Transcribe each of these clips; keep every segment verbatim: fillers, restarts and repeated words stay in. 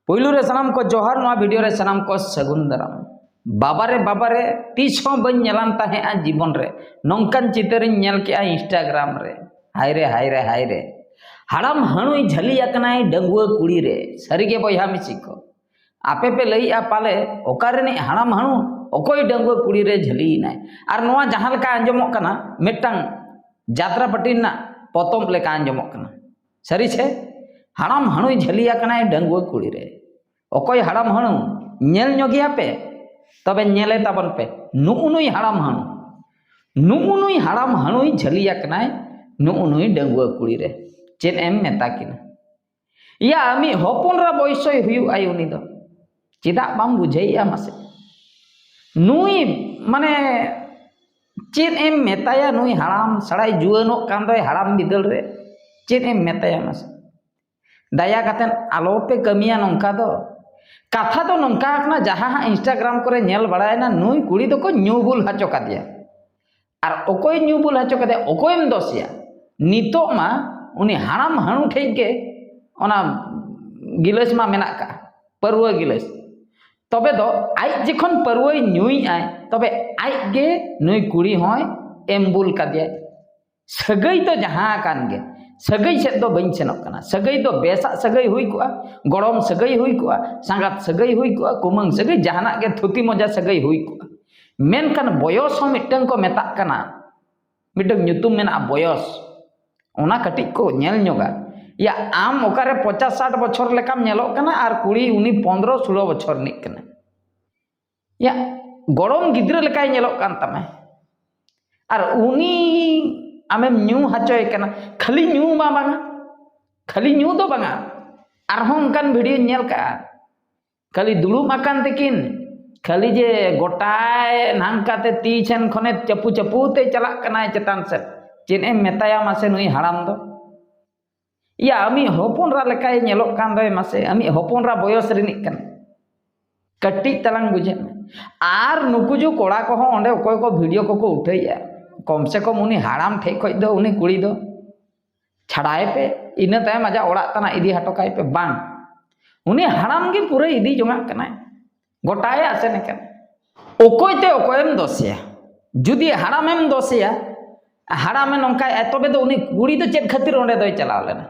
ᱯᱩᱭᱞᱩ ᱨᱮ ᱥᱟᱱᱟᱢ ᱠᱚ ᱡᱚᱦᱟᱨ, ᱱᱚᱣᱟ ᱵᱷᱤᱰᱤᱭᱳ ᱨᱮ ᱥᱟᱱᱟᱢ ᱠᱚ ᱥᱟᱹᱜᱩᱱ ᱫᱟᱨᱟᱢ᱾ ᱵᱟᱵᱟ ᱨᱮ, ᱵᱟᱵᱟ ᱨᱮ, ᱛᱤᱥ ᱦᱚᱸ ᱵᱟᱹᱧ ᱧᱮᱞᱟᱱ ᱛᱟᱦᱮᱸᱜᱼᱟ ᱡᱤᱵᱚᱱ ᱨᱮ, ᱱᱚᱝᱠᱟᱱ ᱪᱤᱛᱟᱹᱨᱤᱧ ᱧᱮᱞ ᱠᱮᱜᱼᱟ ᱤᱱᱥᱴᱟᱜᱨᱟᱢ ᱨᱮ᱾ ᱦᱟᱭ ᱨᱮ, ᱦᱟᱭ ᱨᱮ, ᱦᱟᱭ ᱨᱮ, ᱦᱟᱲᱟᱢ ᱦᱟᱹᱬᱩᱭ ᱡᱷᱟᱹᱞᱤ ᱟᱠᱟᱱᱟᱭ ᱰᱟᱺᱜᱩᱣᱟᱹ ᱠᱩᱲᱤ ᱨᱮ᱾ ᱥᱟᱹᱨᱤᱜᱮ ᱵᱚᱭᱦᱟ ᱢᱤᱥᱤ ᱠᱚ, ᱟᱯᱮ ᱯᱮ ᱞᱟᱹᱭᱮᱜᱼᱟ ᱯᱟᱞᱮ ᱚᱠᱟ ᱨᱤᱱᱤᱡ ᱦᱟᱲᱟᱢ ᱦᱟᱹᱬᱩ ᱚᱠᱚᱭ ᱰᱟᱺᱜᱩᱣᱟᱹ ᱠᱩᱲᱤ ᱨᱮ ᱡᱷᱟᱹᱞᱤᱭᱮᱱᱟᱭ? ᱟᱨ ᱱᱚᱣᱟ ᱡᱟᱦᱟᱸ ᱞᱮᱠᱟ ᱟᱸᱡᱚᱢᱚᱜ ᱠᱟᱱᱟ, ᱢᱤᱫᱴᱟᱝ ᱡᱟᱛᱨᱟ ᱯᱟᱹᱴᱤ ᱨᱮᱱᱟᱜ ᱯᱚᱛᱚᱵ ᱞᱮᱠᱟ ᱟᱸᱡᱚᱢᱚᱜ ᱠᱟᱱᱟ᱾ ᱥᱟᱹᱨᱤ ᱥᱮ? ᱦᱟᱲᱟᱢ ᱦᱟᱹᱬᱩᱭ ᱡᱷᱟᱹᱞᱤ ᱟᱠᱟᱱᱟᱭ ᱰᱟᱺᱜᱩᱣᱟᱹ ᱠᱩᱲᱤ ᱨᱮ᱾ ᱚᱠᱚᱭ ᱦᱟᱲᱟᱢ ᱦᱟᱹᱬᱩ? ᱧᱮᱞ ᱧᱚᱜᱮᱭᱟ ᱯᱮ, ᱛᱚᱵᱮ ᱧᱮᱞᱮ ᱛᱟᱵᱚᱱ ᱯᱮ᱾ ᱱᱩᱜᱼᱩ ᱱᱩᱭ ᱦᱟᱲᱟᱢ ᱦᱟᱹᱬᱩ, ᱱᱩᱜᱼᱩ ᱱᱩᱭ ᱦᱟᱲᱟᱢ ᱦᱟᱹᱬᱩᱭ ᱡᱷᱟᱹᱞᱤ ᱟᱠᱟᱱᱟᱭ ᱱᱩᱜᱼᱩ ᱱᱩᱭ ᱰᱟᱺᱜᱩᱣᱟᱹ ᱠᱩᱲᱤ ᱨᱮ᱾ ᱪᱮᱫ ᱮᱢ ᱢᱮᱛᱟ ᱠᱤᱱᱟ? ᱭᱟ, ᱟᱢᱤᱡ ᱦᱚᱯᱚᱱ ᱨᱟ ᱵᱚᱭᱥᱚᱭ ᱦᱩᱭᱩᱜ ᱟᱭ ᱩᱱᱤ ᱫᱚ᱾ ᱪᱮᱫᱟᱜ ᱵᱟᱢ ᱵᱩᱡᱷᱟᱹᱣᱮᱫᱼᱟ ᱢᱟᱥᱮ? ᱱᱩᱭ, ᱢᱟᱱᱮ, ᱪᱮᱫ ᱮᱢ ᱢᱮᱛᱟᱭᱟ? ᱱᱩᱭ ᱦᱟᱲᱟᱢ ᱥᱟᱲᱟᱭ ᱡᱩᱣᱟᱹᱱᱚᱜ ᱠᱟᱱ ᱫᱚᱭ ᱦᱟᱲᱟᱢ ᱵᱤᱫᱟᱹᱞ ᱨᱮ᱾ ᱪᱮᱫ ᱮᱢ ᱢᱮᱛᱟᱭᱟ ᱢᱟᱥᱮ? ᱫᱟᱭᱟ ᱠᱟᱛᱮᱫ ᱟᱞᱚ ᱯᱮ ᱠᱟᱹᱢᱤᱭᱟ ᱱᱚᱝᱠᱟ ᱫᱚ᱾ ᱠᱟᱛᱷᱟ ᱫᱚ ᱱᱚᱝᱠᱟ ᱠᱟᱱᱟ, ᱡᱟᱦᱟᱸ ᱦᱟᱸᱜ ᱤᱱᱥᱴᱟᱜᱨᱟᱢ ᱠᱚᱨᱮ ᱧᱮᱞ ᱵᱟᱲᱟᱭᱮᱱᱟ, ᱱᱩᱭ ᱠᱩᱲᱤ ᱫᱚᱠᱚ ᱧᱩ ᱵᱩᱞ ᱦᱚᱪᱚ ᱠᱟᱫᱮᱭᱟ᱾ ᱟᱨ ᱚᱠᱚᱭ ᱧᱩ ᱵᱩᱞ ᱦᱚᱪᱚ ᱠᱟᱫᱮᱭᱟ, ᱚᱠᱚᱭᱮᱢ ᱫᱳᱥᱮᱭᱟ? ᱱᱤᱛᱚᱜ ᱢᱟ ᱩᱱᱤ ᱦᱟᱲᱟᱢ ᱦᱟᱹᱬᱩ ᱴᱷᱮᱡ ᱜᱮ ᱚᱱᱟ ᱜᱤᱞᱟᱹᱥ ᱢᱟ ᱢᱮᱱᱟᱜ ᱠᱟᱜᱼᱟ, ᱯᱟᱹᱨᱣᱟᱹ ᱜᱤᱞᱟᱹᱥ᱾ ᱛᱚᱵᱮ ᱫᱚ ᱟᱡ ᱡᱚᱠᱷᱚᱱ ᱯᱟᱹᱨᱣᱟᱹᱭ ᱧᱩᱭᱮᱫᱼᱟᱭ, ᱛᱚᱵᱮ ᱟᱡ ᱜᱮ ᱱᱩᱭ ᱠᱩᱲᱤ ᱦᱚᱸᱭ ᱮᱢ ᱵᱩᱞ ᱠᱟᱫᱮᱭᱟᱭ᱾ ᱥᱟᱹᱜᱟᱹᱭ ᱫᱚ ᱡᱟᱦᱟᱸ ᱠᱟᱱ ᱜᱮ, ᱥᱟᱹᱜᱟᱹᱭ ᱥᱮᱫ ᱫᱚ ᱵᱟᱹᱧ ᱥᱮᱱᱚᱜ ᱠᱟᱱᱟ᱾ ᱥᱟᱹᱜᱟᱹᱭ ᱫᱚ ᱵᱮᱥᱟᱜ ᱥᱟᱹᱜᱟᱹᱭ ᱦᱩᱭ ᱠᱚᱜᱼᱟ, ᱜᱚᱲᱚᱢ ᱥᱟᱹᱜᱟᱹᱭ ᱦᱩᱭ ᱠᱚᱜᱼᱟ, ᱥᱟᱸᱜᱟᱛ ᱥᱟᱹᱜᱟᱹᱭ ᱦᱩᱭ ᱠᱚᱜᱼᱟ, ᱠᱩᱢᱟᱹᱝ ᱥᱟᱹᱜᱟᱹᱭ, ᱡᱟᱦᱟᱱᱟᱜ ᱜᱮ ᱛᱷᱩᱛᱤ ᱢᱚᱡᱟ ᱥᱟᱹᱜᱟᱹᱭ ᱦᱩᱭ ᱠᱚᱜᱼᱟ᱾ ᱢᱮᱱᱠᱷᱟᱱ ᱵᱚᱭᱚᱥ ᱦᱚᱸ ᱢᱤᱫᱴᱟᱝ ᱠᱚ ᱢᱮᱛᱟᱜ ᱠᱟᱱᱟ, ᱢᱤᱫᱴᱟᱝ ᱧᱩᱛᱩᱢ ᱢᱮᱱᱟᱜᱼᱟ ᱵᱚᱭᱚᱥ, ᱚᱱᱟ ᱠᱟᱹᱴᱤᱡ ᱠᱚ ᱧᱮᱞ ᱧᱚᱜᱟ᱾ ᱭᱟ, ᱟᱢ ᱚᱠᱟᱨᱮ ᱯᱚᱧᱪᱟᱥ ᱥᱟᱴ ᱵᱚᱪᱷᱚᱨ ᱞᱮᱠᱟᱢ ᱧᱮᱞᱚᱜ ᱠᱟᱱᱟ ᱟᱨ ᱠᱩᱲᱤ ᱩᱱᱤ ᱯᱚᱱᱨᱚ ᱥᱳᱞᱳ ᱵᱚᱪᱷᱚᱨ ᱨᱤᱱᱤᱡ ᱠᱟᱱᱟ᱾ ᱭᱟ, ᱜᱚᱲᱚᱢ ᱜᱤᱫᱽᱨᱟᱹ ᱞᱮᱠᱟᱭ ᱧᱮᱞᱚᱜ ᱠᱟᱱ ᱛᱟᱢᱟᱭ᱾ ᱟᱨ ᱩᱱᱤ ᱟᱢᱮᱢ ᱧᱩ ᱦᱚᱪᱚᱭᱮ ᱠᱟᱱᱟ᱾ ᱠᱷᱟᱹᱞᱤ ᱧᱩ ᱢᱟ ᱵᱟᱝᱟ, ᱠᱷᱟᱹᱞᱤ ᱧᱩ ᱫᱚ ᱵᱟᱝᱟ, ᱟᱨᱦᱚᱸ ᱚᱱᱠᱟᱱ ᱵᱷᱤᱰᱤᱭᱳᱧ ᱧᱮᱞ ᱠᱟᱜᱼᱟ, ᱠᱷᱟᱹᱞᱤ ᱫᱩᱲᱩᱵ ᱟᱠᱟᱱ ᱛᱮᱠᱤᱱ, ᱠᱷᱟᱹᱞᱤ ᱡᱮ ᱜᱚᱴᱟᱭ ᱱᱟᱝᱠᱟᱛᱮ ᱛᱤ ᱴᱷᱮᱱ ᱠᱷᱚᱱᱮ ᱪᱟᱯᱩ ᱪᱟᱯᱩ ᱛᱮ ᱪᱟᱞᱟᱜ ᱠᱟᱱᱟᱭ ᱪᱮᱛᱟᱱ ᱥᱮᱫ᱾ ᱪᱮᱫ ᱮᱢ ᱢᱮᱛᱟᱭᱟ ᱢᱟᱥᱮ ᱱᱩᱭ ᱦᱟᱲᱟᱢ ᱫᱚ? ᱭᱟ, ᱟᱢᱤᱡ ᱦᱚᱯᱚᱱ ᱨᱟ ᱞᱮᱠᱟᱭ ᱧᱮᱞᱚᱜ ᱠᱟᱱ ᱫᱚᱭ ᱢᱟᱥᱮ, ᱟᱢᱤᱡ ᱦᱚᱯᱚᱱ ᱨᱟ ᱵᱚᱭᱚᱥ ᱨᱤᱱᱤᱡ ᱠᱟᱱᱟ᱾ ᱠᱟᱹᱴᱤᱡ ᱛᱟᱞᱟᱝ ᱵᱩᱡᱷᱟᱹᱜ ᱢᱮ᱾ ᱟᱨ ᱱᱩᱠᱩ ᱡᱚ ᱠᱚᱲᱟ ᱠᱚᱦᱚᱸ ᱚᱸᱰᱮ ᱚᱠᱚᱭ ᱠᱚ ᱵᱷᱤᱰᱤᱭᱳ ᱠᱚᱠᱚ ᱩᱴᱷᱟᱹᱭᱮᱜᱼᱟ, ᱠᱚᱢ ᱥᱮ ᱠᱚᱢ ᱩᱱᱤ ᱦᱟᱲᱟᱢ ᱴᱷᱮᱡ ᱠᱷᱚᱡ ᱫᱚ ᱩᱱᱤ ᱠᱩᱲᱤ ᱫᱚ ᱪᱷᱟᱲᱟᱭ ᱯᱮ, ᱤᱱᱟᱹ ᱛᱟᱭᱚᱢ ᱟᱡᱟᱜ ᱚᱲᱟᱜ ᱛᱟᱱᱟ ᱤᱫᱤ ᱦᱚᱴᱚ ᱠᱟᱭ ᱯᱮ᱾ ᱵᱟᱝ, ᱩᱱᱤ ᱦᱟᱲᱟᱢ ᱜᱮ ᱯᱩᱨᱟᱹ ᱤᱫᱤ ᱡᱚᱝᱟᱜ ᱠᱟᱱᱟᱭ, ᱜᱚᱴᱟᱭ ᱟᱥᱮᱱ ᱠᱟᱱᱟ᱾ ᱚᱠᱚᱭ ᱛᱮ ᱚᱠᱚᱭᱮᱢ ᱫᱚᱥᱮᱭᱟ? ᱡᱩᱫᱤ ᱦᱟᱲᱟᱢᱮᱢ ᱫᱚᱥᱮᱭᱟ, ᱦᱟᱲᱟᱢᱮ ᱱᱚᱝᱠᱟᱭᱟ, ᱛᱚᱵᱮ ᱫᱚ ᱩᱱᱤ ᱠᱩᱲᱤ ᱫᱚ ᱪᱮᱫ ᱠᱷᱟᱹᱛᱤᱨ ᱚᱸᱰᱮ ᱫᱚᱭ ᱪᱟᱞᱟᱣ ᱞᱮᱱᱟ?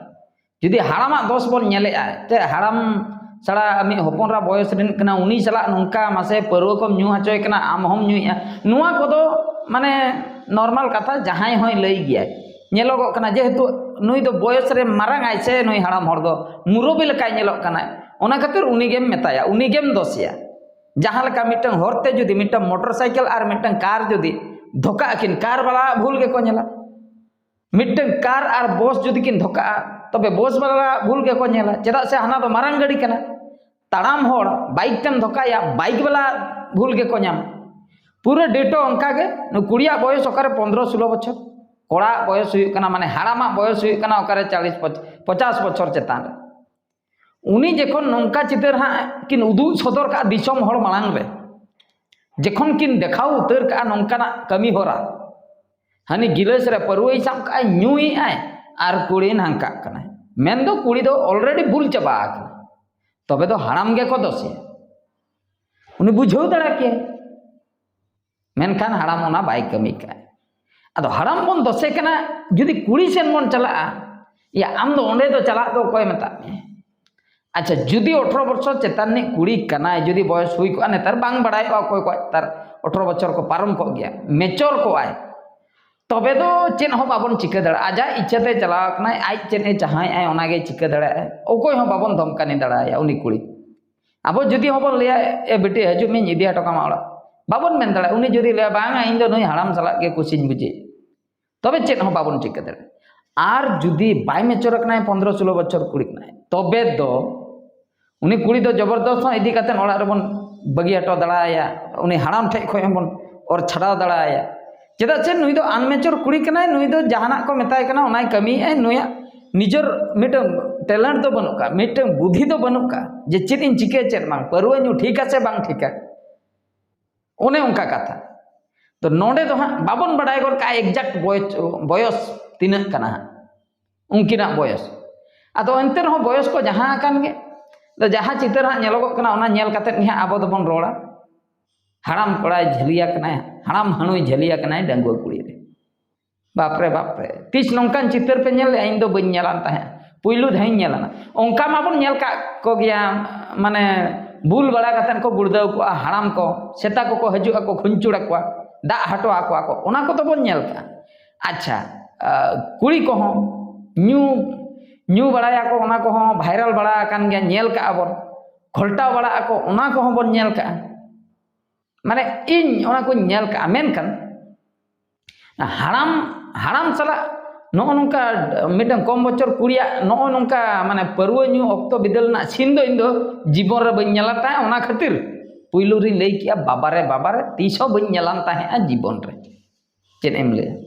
ᱡᱩᱫᱤ ᱦᱟᱲᱟᱢᱟᱜ ᱫᱚᱥ ᱵᱚᱱ ᱧᱮᱞᱮᱜᱼᱟ, ᱛᱮ ᱦᱟᱲᱟᱢ ᱥᱟᱲᱟ ᱢᱤᱫ ᱦᱚᱯᱚᱱ ᱮᱨᱟ ᱵᱚᱭᱚᱥ ᱨᱮᱱ ᱠᱟᱱᱟ, ᱩᱱᱤ ᱥᱟᱞᱟᱜ ᱱᱚᱝᱠᱟ ᱢᱟᱥᱮ ᱯᱟᱹᱨᱣᱟᱹ ᱠᱚᱢ ᱧᱩ ᱦᱚᱪᱚᱭ ᱠᱟᱱᱟ, ᱟᱢ ᱦᱚᱢ ᱧᱩᱭᱮᱜᱼᱟ, ᱱᱚᱣᱟ ᱠᱚᱫᱚ ᱢᱟᱱᱮ ᱱᱚᱨᱢᱟᱞ ᱠᱟᱛᱷᱟ, ᱡᱟᱦᱟᱸᱭ ᱦᱚᱸᱭ ᱞᱟᱹᱭ ᱜᱮᱭᱟᱭ᱾ ᱧᱮᱞᱚᱜᱚᱜ ᱠᱟᱱᱟ ᱡᱮᱦᱮᱛᱩ ᱱᱩᱭ ᱫᱚ ᱵᱚᱭᱚᱥ ᱨᱮ ᱢᱟᱨᱟᱝ ᱟᱭ ᱥᱮ, ᱱᱩᱭ ᱦᱟᱲᱟᱢ ᱦᱚᱲ ᱫᱚ ᱢᱩᱨᱚᱵᱤ ᱞᱮᱠᱟᱭ ᱧᱮᱞᱚᱜ ᱠᱟᱱᱟᱭ, ᱚᱱᱟ ᱠᱷᱟᱹᱛᱤᱨ ᱩᱱᱤ ᱜᱮᱢ ᱢᱮᱛᱟᱭᱟ, ᱩᱱᱤ ᱜᱮᱢ ᱫᱚᱥᱮᱭᱟ᱾ ᱡᱟᱦᱟᱸ ᱞᱮᱠᱟ ᱢᱤᱫᱴᱟᱝ ᱦᱚᱨ ᱛᱮ ᱡᱩᱫᱤ ᱢᱤᱫᱴᱟᱝ ᱢᱚᱴᱚᱨ ᱥᱟᱭᱠᱮᱞ ᱟᱨ ᱢᱤᱫᱴᱟᱝ ᱠᱟᱨ ᱡᱩᱫᱤ ᱫᱷᱚᱠᱟᱜ ᱟᱹᱠᱤᱱ, ᱠᱟᱨ ᱵᱟᱞᱟ ᱵᱷᱩᱞ ᱜᱮᱠᱚ ᱧᱮᱞᱟ᱾ ᱢᱤᱫᱴᱟᱝ ᱠᱟᱨ ᱟᱨ ᱵᱚᱥ ᱡᱩᱫᱤ ᱠᱤᱱ ᱫᱷᱚᱠᱟᱜᱼᱟ, ᱛᱚᱵᱮ ᱵᱚᱥ ᱵᱟᱞᱟ ᱵᱷᱩᱞ ᱜᱮᱠᱚ ᱧᱮᱞᱟ, ᱪᱮᱫᱟᱜ ᱥᱮ ᱦᱟᱱᱟ ᱫᱚ ᱢᱟᱨᱟᱝ ᱜᱟᱹᱰᱤ ᱠᱟᱱᱟ᱾ ᱛᱟᱲᱟᱢ ᱦᱚᱲ ᱵᱟᱭᱤᱠ ᱛᱮᱢ ᱫᱷᱚᱠᱟᱭᱟ, ᱵᱟᱭᱤᱠ ᱵᱟᱞᱟ ᱵᱷᱩᱞ ᱜᱮᱠᱚ ᱧᱟᱢᱟ᱾ ᱯᱩᱨᱟᱹ ᱰᱮᱴᱚ ᱚᱱᱠᱟ ᱜᱮ, ᱱᱩᱭ ᱠᱩᱲᱤᱭᱟᱜ ᱵᱚᱭᱚᱥ ᱚᱠᱟᱨᱮ ᱯᱚᱱᱫᱽᱨᱚ ᱥᱳᱞᱳ ᱵᱚᱪᱷᱚᱨ, ᱠᱚᱲᱟᱣᱟᱜ ᱵᱚᱭᱚᱥ ᱦᱩᱭᱩᱜ ᱠᱟᱱᱟ, ᱢᱟᱱᱮ ᱦᱟᱲᱟᱢᱟᱜ ᱵᱚᱭᱚᱥ ᱦᱩᱭᱩᱜ ᱠᱟᱱᱟ ᱚᱠᱟᱨᱮ ᱪᱟᱞᱤᱥ ᱯᱚᱸᱪ-, ᱯᱚᱪᱟᱥ ᱵᱚᱪᱷᱚᱨ ᱪᱮᱛᱟᱱ ᱨᱮ᱾ ᱩᱱᱤ ᱡᱚᱠᱷᱚᱱ ᱱᱚᱝᱠᱟ ᱪᱤᱛᱟᱹᱨ ᱦᱟᱸᱜ ᱠᱤᱱ ᱩᱫᱩᱜ ᱥᱚᱫᱚᱨ ᱠᱟᱜᱼᱟ ᱫᱤᱥᱚᱢ ᱦᱚᱲ ᱢᱟᱲᱟᱝ ᱨᱮ, ᱡᱚᱠᱷᱚᱱ ᱠᱤᱱ ᱫᱮᱠᱷᱟᱣ ᱩᱛᱟᱹᱨ ᱠᱟᱜᱼᱟ ᱱᱚᱝᱠᱟᱱᱟᱜ ᱠᱟᱹᱢᱤ ᱦᱚᱨᱟ, ᱦᱟᱹᱱᱤ ᱜᱤᱞᱟᱹᱥ ᱨᱮ ᱯᱟᱹᱨᱣᱟᱹᱭ ᱥᱟᱵ ᱠᱟᱜᱼᱟᱭ, ᱧᱩᱭᱮᱜᱼᱟᱭ, ᱟᱨ ᱠᱩᱲᱤ ᱱᱟᱝᱠᱟᱜ ᱠᱟᱱᱟᱭ, ᱢᱮᱱᱫᱚ ᱠᱩᱲᱤ ᱫᱚ already ᱵᱩᱞ ᱪᱟᱵᱟ ᱟᱠᱟᱱᱟ, ᱛᱚᱵᱮ ᱫᱚ ᱦᱟᱲᱟᱢ ᱜᱮᱠᱚ ᱫᱚᱥᱮᱭᱟ᱾ ᱩᱱᱤ ᱵᱩᱡᱷᱟᱹᱣ ᱫᱟᱲᱮ ᱠᱮᱭᱟᱭ, ᱢᱮᱱᱠᱷᱟᱱ ᱦᱟᱲᱟᱢ ᱚᱱᱟ ᱵᱟᱭ ᱠᱟᱹᱢᱤ ᱠᱟᱜᱼᱟ᱾ ᱟᱫᱚ ᱦᱟᱲᱟᱢ ᱵᱚᱱ ᱫᱚᱥᱮ ᱠᱟᱱᱟ, ᱡᱩᱫᱤ ᱠᱩᱲᱤ ᱥᱮᱱ ᱵᱚᱱ ᱪᱟᱞᱟᱜᱼᱟ, ᱭᱟ, ᱟᱢ ᱫᱚ ᱚᱸᱰᱮ ᱫᱚ ᱪᱟᱞᱟᱜ ᱫᱚ ᱚᱠᱚᱭ ᱢᱮᱛᱟᱜ ᱢᱮᱭᱟ? ᱟᱪᱪᱷᱟ, ᱡᱩᱫᱤ ᱟᱴᱷᱨᱚ ᱵᱚᱪᱷᱚᱨ ᱪᱮᱛᱟᱱ ᱨᱤᱱᱤᱡ ᱠᱩᱲᱤ ᱠᱟᱱᱟᱭ, ᱡᱩᱫᱤ ᱵᱚᱭᱚᱥ ᱦᱩᱭ ᱠᱚᱜᱼᱟ, ᱱᱮᱛᱟᱨ ᱵᱟᱝ ᱵᱟᱲᱟᱭᱚᱜᱼᱟ ᱚᱠᱚᱭ ᱠᱚᱣᱟᱜ ᱱᱮᱛᱟᱨ ᱟᱴᱷᱨᱚ ᱵᱚᱪᱷᱚᱨ ᱠᱚ ᱯᱟᱨᱚᱢ ᱠᱚᱜ ᱜᱮᱭᱟ, ᱢᱮᱪᱚᱨ ᱠᱚᱜᱼᱟᱭ, ᱛᱚᱵᱮ ᱫᱚ ᱪᱮᱫ ᱦᱚᱸ ᱵᱟᱵᱚᱱ ᱪᱤᱠᱟᱹ ᱫᱟᱲᱮᱭᱟᱜᱼᱟ᱾ ᱟᱡᱟᱜ ᱤᱪᱪᱷᱟᱹ ᱛᱮ ᱪᱟᱞᱟᱣ ᱠᱟᱱᱟᱭ, ᱟᱡ ᱪᱮᱫ ᱮ ᱪᱟᱦᱟᱣᱮᱫᱼᱟᱭ ᱚᱱᱟᱜᱮ ᱪᱤᱠᱟᱹ ᱫᱟᱲᱮᱭᱟᱜᱼᱟᱭ᱾ ᱚᱠᱚᱭ ᱦᱚᱸ ᱵᱟᱵᱚᱱ ᱫᱷᱚᱢᱠᱟᱱᱤ ᱫᱟᱲᱮᱭᱟᱭᱟ ᱩᱱᱤ ᱠᱩᱲᱤ᱾ ᱟᱵᱚ ᱡᱩᱫᱤ ᱦᱚᱸᱵᱚᱱ ᱞᱟᱹᱭᱟ, "ᱮ ᱵᱤᱴᱤ, ᱦᱤᱡᱩᱜ ᱢᱮᱧ ᱤᱫᱤ ᱦᱚᱴᱚ ᱠᱟᱢᱟ ᱚᱲᱟᱜ", ᱵᱟᱵᱚᱱ ᱢᱮᱱ ᱫᱟᱲᱮᱭᱟᱜᱼᱟ᱾ ᱩᱱᱤ ᱡᱩᱫᱤ ᱞᱟᱹᱭᱟ, "ᱵᱟᱝᱟ, ᱤᱧ ᱫᱚ ᱱᱩᱭ ᱦᱟᱲᱟᱢ ᱥᱟᱞᱟᱜ ᱜᱮ ᱠᱩᱥᱤᱧ ᱵᱩᱡᱷᱟᱹᱣᱟ", ᱛᱚᱵᱮ ᱪᱮᱫ ᱦᱚᱸ ᱵᱟᱵᱚᱱ ᱪᱤᱠᱟᱹ ᱫᱟᱲᱮᱭᱟᱜᱼᱟ᱾ ᱟᱨ ᱡᱩᱫᱤ ᱵᱟᱭ ᱢᱮᱪᱚᱨ ᱟᱠᱟᱱᱟᱭ, ᱯᱚᱱᱫᱽᱨᱚ ᱥᱳᱞᱳ ᱵᱚᱪᱷᱚᱨ ᱠᱩᱲᱤ ᱠᱟᱱᱟᱭ, ᱛᱚᱵᱮ ᱫᱚ ᱩᱱᱤ ᱠᱩᱲᱤ ᱫᱚ ᱡᱚᱵᱚᱨᱫᱚᱥᱛ ᱦᱚᱸ ᱤᱫᱤ ᱠᱟᱛᱮ ᱚᱲᱟᱜ ᱨᱮᱵᱚᱱ ᱵᱟᱹᱜᱤ ᱦᱚᱴᱚ ᱫᱟᱲᱮᱭᱟᱭᱟ, ᱩᱱᱤ ᱦᱟᱲᱟᱢ ᱴᱷᱮᱡ ᱠᱷᱚᱡ ᱦᱚᱸᱵᱚᱱ ᱚᱨ ᱪᱷᱟᱰᱟᱣ ᱫᱟᱲᱮᱭᱟᱭᱟ᱾ ᱪᱮᱫᱟᱜ ᱥᱮ ᱱᱩᱭ ᱫᱚ ᱟᱱᱢᱮᱪᱚᱨ ᱠᱩᱲᱤ ᱠᱟᱱᱟᱭ, ᱱᱩᱭ ᱫᱚ ᱡᱟᱦᱟᱱᱟᱜ ᱠᱚ ᱢᱮᱛᱟᱭ ᱠᱟᱱᱟ ᱚᱱᱟᱭ ᱠᱟᱹᱢᱤᱭᱮᱫᱼᱟᱭ, ᱱᱩᱭᱟᱜ ᱱᱤᱡᱮᱨ ᱢᱤᱫᱴᱟᱝ ᱴᱮᱞᱮᱱᱴ ᱫᱚ ᱵᱟᱹᱱᱩᱜ ᱠᱟᱜᱼᱟ, ᱢᱤᱫᱴᱟᱝ ᱵᱩᱫᱷᱤ ᱫᱚ ᱵᱟᱹᱱᱩᱜ ᱠᱟᱜᱼᱟ ᱡᱮ ᱪᱮᱫ ᱤᱧ ᱪᱤᱠᱟᱹᱭᱟ ᱪᱮᱫ ᱵᱟᱝ, ᱯᱟᱹᱨᱣᱟᱹ ᱧᱩ ᱴᱷᱤᱠᱟ ᱥᱮ ᱵᱟᱝ ᱴᱷᱤᱠᱟ, ᱚᱱᱮ ᱚᱱᱠᱟ ᱠᱟᱛᱷᱟ᱾ ᱛᱚ ᱱᱚᱰᱮ ᱫᱚ ᱦᱟᱸᱜ ᱵᱟᱵᱚᱱ ᱵᱟᱰᱟᱭ ᱜᱚᱫ ᱠᱟᱜᱼᱟ exact ᱵᱚᱭᱚᱥ, ᱵᱚᱭᱚᱥ ᱛᱤᱱᱟᱹᱜ ᱠᱟᱱᱟ ᱦᱟᱸᱜ ᱩᱱᱠᱤᱱᱟᱜ ᱵᱚᱭᱚᱥ᱾ ᱟᱫᱚ ᱮᱱᱛᱮ ᱨᱮᱦᱚᱸ ᱵᱚᱭᱚᱥ ᱠᱚ ᱡᱟᱦᱟᱸ ᱟᱠᱟᱱ ᱜᱮ, ᱟᱫᱚ ᱡᱟᱦᱟᱸ ᱪᱤᱛᱟᱹᱨ ᱦᱟᱸᱜ ᱧᱮᱞᱚᱜᱚᱜ ᱠᱟᱱᱟ, ᱚᱱᱟ ᱧᱮᱞ ᱠᱟᱛᱮᱫ ᱜᱮ ᱦᱟᱸᱜ ᱟᱵᱚ ᱫᱚᱵᱚᱱ ᱨᱚᱲᱟ, ᱦᱟᱲᱟᱢ ᱠᱚᱲᱟᱭ ᱡᱷᱟᱹᱞᱤᱭᱟ ᱠᱟᱱᱟᱭ, ᱦᱟᱲᱟᱢ ᱦᱟᱹᱬᱩᱭ ᱡᱷᱟᱹᱞᱤᱭᱟ ᱠᱟᱱᱟᱭ ᱰᱟᱺᱜᱩᱣᱟᱹ ᱠᱩᱲᱤ ᱨᱮ᱾ ᱵᱟᱯᱨᱮ, ᱵᱟᱯᱨᱮ, ᱛᱤᱥ ᱱᱚᱝᱠᱟᱱ ᱪᱤᱛᱟᱹᱨ ᱯᱮ ᱧᱮᱞ ᱞᱮᱜᱼᱟ? ᱤᱧ ᱫᱚ ᱵᱟᱹᱧ ᱧᱮᱞᱟᱱ ᱛᱟᱦᱮᱸᱫ, ᱯᱩᱭᱞᱩ ᱫᱷᱟᱣ ᱤᱧ ᱧᱮᱞᱟᱱᱟ᱾ ᱚᱱᱠᱟ ᱢᱟᱵᱚᱱ ᱧᱮᱞ ᱠᱟᱜ ᱠᱚᱜᱮᱭᱟ, ᱢᱟᱱᱮ ᱵᱩᱞ ᱵᱟᱲᱟ ᱠᱟᱛᱮᱫ ᱠᱚ ᱜᱩᱲᱫᱟᱹᱣ ᱠᱚᱜᱼᱟ ᱦᱟᱲᱟᱢ ᱠᱚ, ᱥᱮᱛᱟ ᱠᱚᱠᱚ ᱦᱤᱡᱩᱜ ᱟᱠᱚ, ᱠᱷᱩᱧᱪᱩᱲ ᱟᱠᱚᱣᱟ, ᱫᱟᱜ ᱦᱚᱴᱚ ᱟᱠᱚᱣᱟ ᱠᱚ, ᱚᱱᱟ ᱠᱚᱫᱚ ᱵᱚᱱ ᱧᱮᱞ ᱠᱟᱜᱼᱟ᱾ ᱟᱪᱪᱷᱟ, ᱟᱸ, ᱠᱩᱲᱤ ᱠᱚᱦᱚᱸ ᱧᱩ, ᱧᱩ ᱵᱟᱲᱟᱭᱟᱠᱚ, ᱚᱱᱟ ᱠᱚᱦᱚᱸ ᱵᱷᱟᱭᱨᱟᱞ ᱵᱟᱲᱟ ᱟᱠᱟᱱ ᱜᱮᱭᱟ, ᱧᱮᱞ ᱠᱟᱜᱼᱟ ᱵᱚᱱ᱾ ᱜᱷᱚᱞᱴᱟᱣ ᱵᱟᱲᱟᱜ ᱟᱠᱚ, ᱚᱱᱟ ᱠᱚᱦᱚᱸ ᱵᱚᱱ ᱧᱮᱞ ᱠᱟᱜᱼᱟ᱾ ᱢᱟᱱᱮ ᱤᱧ ᱚᱱᱟ ᱠᱚᱧ ᱧᱮᱞ ᱠᱟᱜᱼᱟ, ᱢᱮᱱᱠᱷᱟᱱ ᱦᱟᱲᱟᱢ, ᱦᱟᱲᱟᱢ ᱥᱟᱞᱟᱜ ᱱᱚᱜᱼᱚ ᱱᱚᱝᱠᱟ ᱢᱤᱫᱴᱟᱝ ᱠᱚᱢ ᱵᱚᱪᱷᱚᱨ ᱠᱩᱲᱤᱭᱟᱜ ᱱᱚᱜᱼᱚ ᱱᱚᱝᱠᱟ ᱢᱟᱱᱮ ᱯᱟᱹᱨᱣᱟᱹ ᱧᱩ ᱚᱠᱛᱚ ᱵᱤᱫᱟᱹᱞ ᱨᱮᱱᱟᱜ scene ᱫᱚ ᱤᱧ ᱫᱚ ᱡᱤᱵᱚᱱ ᱨᱮ ᱵᱟᱹᱧ ᱧᱮᱞᱟ ᱛᱟᱦᱮᱸᱫ᱾ ᱚᱱᱟ ᱠᱷᱟᱹᱛᱤᱨ ᱯᱩᱭᱞᱩ ᱨᱤᱧ ᱞᱟᱹᱭ ᱠᱮᱜᱼᱟ, "ᱵᱟᱵᱟᱨᱮ, ᱵᱟᱵᱟᱨᱮ, ᱛᱤᱥ ᱦᱚᱸ ᱵᱟᱹᱧ ᱧᱮᱞᱟᱱ ᱛᱟᱦᱮᱸᱫᱼᱟ ᱡᱤᱵᱚᱱ ᱨᱮ᱾" ᱪᱮᱫ ᱮᱢ ᱞᱟᱹᱭᱟ?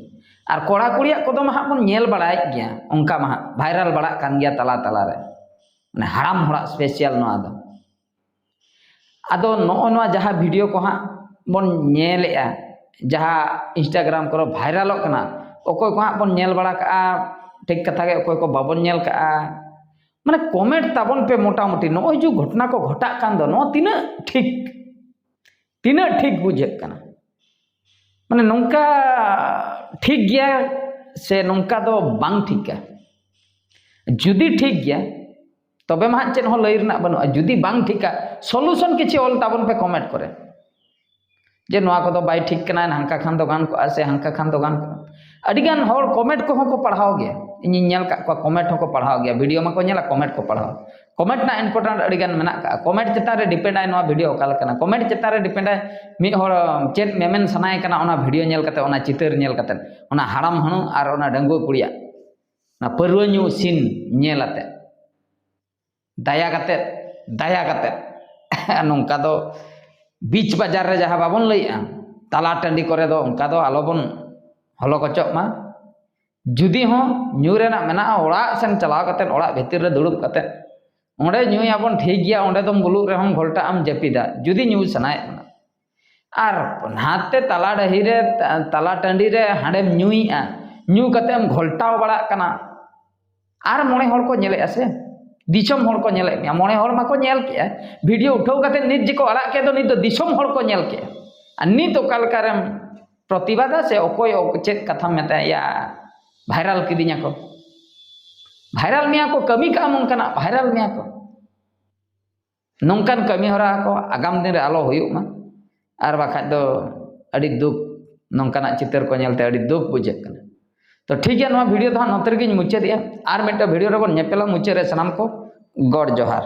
ᱟᱨ ᱠᱚᱲᱟ ᱠᱩᱲᱤᱭᱟᱜ ᱠᱚᱫᱚ ᱢᱟ ᱦᱟᱸᱜ ᱵᱚᱱ ᱧᱮᱞ ᱵᱟᱲᱟᱭᱮᱫ ᱜᱮᱭᱟ, ᱚᱱᱠᱟ ᱢᱟ ᱦᱟᱸᱜ ᱵᱷᱟᱭᱨᱟᱞ ᱵᱟᱲᱟᱜ ᱠᱟᱱ ᱜᱮᱭᱟ ᱛᱟᱞᱟ ᱛᱟᱞᱟᱨᱮ, ᱢᱟᱱᱮ ᱦᱟᱲᱟᱢ ᱦᱚᱲᱟᱜ special ᱱᱚᱣᱟ ᱫᱚ᱾ ᱟᱫᱚ ᱱᱚᱜᱼᱚ ᱱᱚᱣᱟ ᱡᱟᱦᱟᱸ video ᱠᱚ ᱦᱟᱸᱜ ᱵᱚᱱ ᱧᱮᱞᱮᱜᱼᱟ, ᱡᱟᱦᱟᱸ Instagram ᱠᱚᱨᱮ ᱵᱷᱟᱭᱨᱟᱞᱚᱜ ᱠᱟᱱᱟ, ᱚᱠᱚᱭ ᱠᱚ ᱦᱟᱸᱜ ᱵᱚᱱ ᱧᱮᱞ ᱵᱟᱲᱟ ᱠᱟᱜᱼᱟ ᱴᱷᱤᱠ ᱠᱟᱛᱷᱟ ᱜᱮ, ᱚᱠᱚᱭ ᱠᱚ ᱵᱟᱵᱚᱱ ᱧᱮᱞ ᱠᱟᱜᱼᱟ, ᱢᱟᱱᱮ comment ᱛᱟᱵᱚᱱ ᱯᱮ ᱢᱚᱴᱟᱢᱩᱴᱤ, ᱱᱚᱜᱼᱚᱭ ᱡᱮ ᱜᱷᱚᱴᱚᱱᱟ ᱠᱚ ᱜᱷᱚᱴᱟᱜ ᱠᱟᱱ ᱫᱚ, ᱱᱚᱣᱟ ᱛᱤᱱᱟᱹᱜ ᱴᱷᱤᱠ, ᱛᱤᱱᱟᱹᱜ ᱴᱷᱤᱠ ᱵᱩᱡᱷᱟᱹᱜ ᱠᱟᱱᱟ? ᱢᱟᱱᱮ ᱱᱚᱝᱠᱟ ᱴᱷᱤᱠ ᱜᱮᱭᱟ ᱥᱮ ᱱᱚᱝᱠᱟ ᱫᱚ ᱵᱟᱝ ᱴᱷᱤᱠᱟ? ᱡᱩᱫᱤ ᱴᱷᱤᱠ ᱜᱮᱭᱟ, ᱛᱚᱵᱮ ᱢᱟ ᱦᱟᱸᱜ ᱪᱮᱫ ᱦᱚᱸ ᱞᱟᱹᱭ ᱨᱮᱱᱟᱜ ᱵᱟᱹᱱᱩᱜᱼᱟ᱾ ᱡᱩᱫᱤ ᱵᱟᱝ ᱴᱷᱤᱠᱟ, solution ᱠᱤᱪᱷᱩ ᱚᱞ ᱛᱟᱵᱚᱱ ᱯᱮ comment ᱠᱚᱨᱮ, ᱡᱮ ᱱᱚᱣᱟ ᱠᱚᱫᱚ ᱵᱟᱭ ᱴᱷᱤᱠ ᱠᱟᱱᱟ, ᱦᱟᱱᱠᱟ ᱠᱷᱟᱱ ᱫᱚ ᱜᱟᱱ ᱠᱚᱜᱼᱟ ᱥᱮ ᱦᱟᱱᱠᱟ ᱠᱷᱟᱱ ᱫᱚ ᱜᱟᱱ ᱠᱚᱜᱼᱟ᱾ ᱟᱹᱰᱤᱜᱟᱱ ᱦᱚᱲ comment ᱠᱚᱦᱚᱸ ᱠᱚ ᱯᱟᱲᱦᱟᱣ ᱜᱮᱭᱟ, ᱤᱧᱤᱧ ᱧᱮᱞ ᱠᱟᱜ ᱠᱚᱣᱟ, comment ᱦᱚᱸᱠᱚ ᱯᱟᱲᱦᱟᱣ ᱜᱮᱭᱟ, video ᱢᱟᱠᱚ ᱧᱮᱞᱟ, comment ᱠᱚ ᱯᱟᱲᱦᱟᱣᱟ᱾ Comment ᱨᱮᱱᱟᱜ important ᱟᱹᱰᱤᱜᱟᱱ ᱢᱮᱱᱟᱜ ᱠᱟᱜᱼᱟ᱾ Comment ᱪᱮᱛᱟᱱ ᱨᱮ depend ᱟᱭ ᱱᱚᱣᱟ video ᱚᱠᱟ ᱞᱮᱠᱟᱱᱟ, comment ᱪᱮᱛᱟᱱ ᱨᱮ depend ᱟᱭ ᱢᱤᱫ ᱦᱚᱲ ᱪᱮᱫ ᱢᱮᱢᱮᱱ ᱥᱟᱱᱟᱭᱮ ᱠᱟᱱᱟ ᱚᱱᱟ video ᱧᱮᱞ ᱠᱟᱛᱮ, ᱚᱱᱟ ᱪᱤᱛᱟᱹᱨ ᱧᱮᱞ ᱠᱟᱛᱮ, ᱚᱱᱟ ᱦᱟᱲᱟᱢ ᱦᱟᱹᱬᱩ ᱟᱨ ᱚᱱᱟ ᱰᱟᱺᱜᱩᱣᱟᱹ ᱠᱩᱲᱤᱭᱟᱜ ᱚᱱᱟ ᱯᱟᱹᱨᱣᱟᱹ ᱧᱩ scene ᱧᱮᱞ ᱟᱛᱮ᱾ ᱫᱟᱭᱟ ᱠᱟᱛᱮ, ᱫᱟᱭᱟ ᱠᱟᱛᱮ ᱱᱚᱝᱠᱟ ᱫᱚ beach ᱵᱟᱡᱟᱨ ᱨᱮ ᱡᱟᱦᱟᱸ ᱵᱟᱵᱚᱱ ᱞᱟᱹᱭᱮᱜᱼᱟ, ᱛᱟᱞᱟ ᱴᱟᱺᱰᱤ ᱠᱚᱨᱮ ᱫᱚ ᱚᱱᱠᱟ ᱫᱚ ᱟᱞᱚᱵᱚᱱ ᱦᱚᱞᱚ ᱠᱚᱪᱚᱜ ᱢᱟ᱾ ᱡᱩᱫᱤ ᱦᱚᱸ ᱧᱩ ᱨᱮᱱᱟᱜ ᱢᱮᱱᱟᱜᱼᱟ, ᱚᱲᱟᱜ ᱥᱮᱱ ᱪᱟᱞᱟᱣ ᱠᱟᱛᱮ, ᱚᱲᱟᱜ ᱵᱷᱤᱛᱤᱨ ᱨᱮ ᱫᱩᱲᱩᱵ ᱠᱟᱛᱮ ᱚᱸᱰᱮ ᱧᱩᱭᱟᱵᱚᱱ, ᱴᱷᱤᱠ ᱜᱮᱭᱟ, ᱚᱸᱰᱮ ᱫᱚᱢ ᱵᱩᱞᱩᱜ ᱨᱮᱦᱚᱸᱢ ᱜᱷᱚᱞᱴᱟᱜ ᱟᱢ, ᱡᱟᱹᱯᱤᱫᱟ, ᱡᱩᱫᱤ ᱧᱩ ᱥᱟᱱᱟᱭᱮᱫ ᱵᱚᱱᱟ᱾ ᱟᱨ ᱱᱟᱛᱮ ᱛᱟᱞᱟ ᱰᱟᱹᱦᱤ ᱨᱮ, ᱛᱟᱞᱟ ᱴᱟᱺᱰᱤ ᱨᱮ ᱦᱟᱸᱰᱮᱢ ᱧᱩᱭᱮᱜᱼᱟ, ᱧᱩ ᱠᱟᱛᱮᱢ ᱜᱷᱚᱞᱴᱟᱣ ᱵᱟᱲᱟᱜ ᱠᱟᱱᱟ, ᱟᱨ ᱢᱚᱬᱮ ᱦᱚᱲ ᱠᱚ ᱧᱮᱞᱮᱜᱼᱟ ᱥᱮ, ᱫᱤᱥᱚᱢ ᱦᱚᱲ ᱠᱚ ᱧᱮᱞᱮᱫ ᱢᱮᱭᱟ᱾ ᱢᱚᱬᱮ ᱦᱚᱲ ᱢᱟᱠᱚ ᱧᱮᱞ ᱠᱮᱜᱼᱟ, ᱵᱷᱤᱰᱤᱭᱳ ᱩᱴᱷᱟᱹᱣ ᱠᱟᱛᱮ ᱱᱤᱛ ᱡᱮᱠᱚ ᱟᱲᱟᱜ ᱠᱮᱫ ᱫᱚ, ᱱᱤᱛ ᱫᱚ ᱫᱤᱥᱚᱢ ᱦᱚᱲ ᱠᱚ ᱧᱮᱞ ᱠᱮᱜᱼᱟ᱾ ᱟᱨ ᱱᱤᱛ ᱚᱠᱟ ᱞᱮᱠᱟᱨᱮᱢ ᱯᱨᱚᱛᱤᱵᱟᱫᱟ ᱥᱮ ᱚᱠᱚᱭ ᱚᱠ-, ᱪᱮᱫ ᱠᱟᱛᱷᱟᱢ ᱢᱮᱛᱟᱭᱟ, ᱭᱟ ᱵᱷᱟᱭᱨᱟᱞ ᱠᱤᱫᱤᱧᱟ ᱠᱚ, ᱵᱷᱟᱭᱨᱟᱞ ᱢᱮᱭᱟ ᱠᱚ, ᱠᱟᱹᱢᱤ ᱠᱟᱜᱼᱟ ᱱᱚᱝᱠᱟᱱᱟᱜ, ᱵᱷᱟᱭᱨᱟᱞ ᱢᱮᱭᱟ ᱠᱚ᱾ ᱱᱚᱝᱠᱟᱱ ᱠᱟᱹᱢᱤ ᱦᱚᱨᱟ ᱠᱚ ᱟᱜᱟᱢ ᱫᱤᱱ ᱨᱮ ᱟᱞᱚ ᱦᱩᱭᱩᱜ ᱢᱟ, ᱟᱨ ᱵᱟᱠᱷᱟᱡ ᱫᱚ ᱟᱹᱰᱤ ᱫᱩᱠ, ᱱᱚᱝᱠᱟᱱᱟᱜ ᱪᱤᱛᱟᱹᱨ ᱠᱚ ᱧᱮᱞᱛᱮ ᱟᱹᱰᱤ ᱫᱩᱠ ᱵᱩᱡᱷᱟᱹᱜ ᱠᱟᱱᱟ᱾ ᱛᱚ ᱴᱷᱤᱠ ᱜᱮᱭᱟ, ᱱᱚᱣᱟ ᱵᱷᱤᱰᱤᱭᱳ ᱫᱚ ᱦᱟᱸᱜ ᱱᱚᱛᱮ ᱨᱮᱜᱮᱧ ᱢᱩᱪᱟᱹᱫᱮᱜᱼᱟ᱾ ᱟᱨ ᱢᱤᱫᱴᱟᱝ ᱵᱷᱤᱰᱤᱭᱳ ᱨᱮᱵᱚᱱ ᱧᱮᱯᱮᱞᱟ ᱢᱩᱪᱟᱹᱫ ᱨᱮ᱾ ᱥᱟᱱᱟᱢ ᱠᱚ ᱜᱚᱰ ᱡᱚᱦᱟᱨ᱾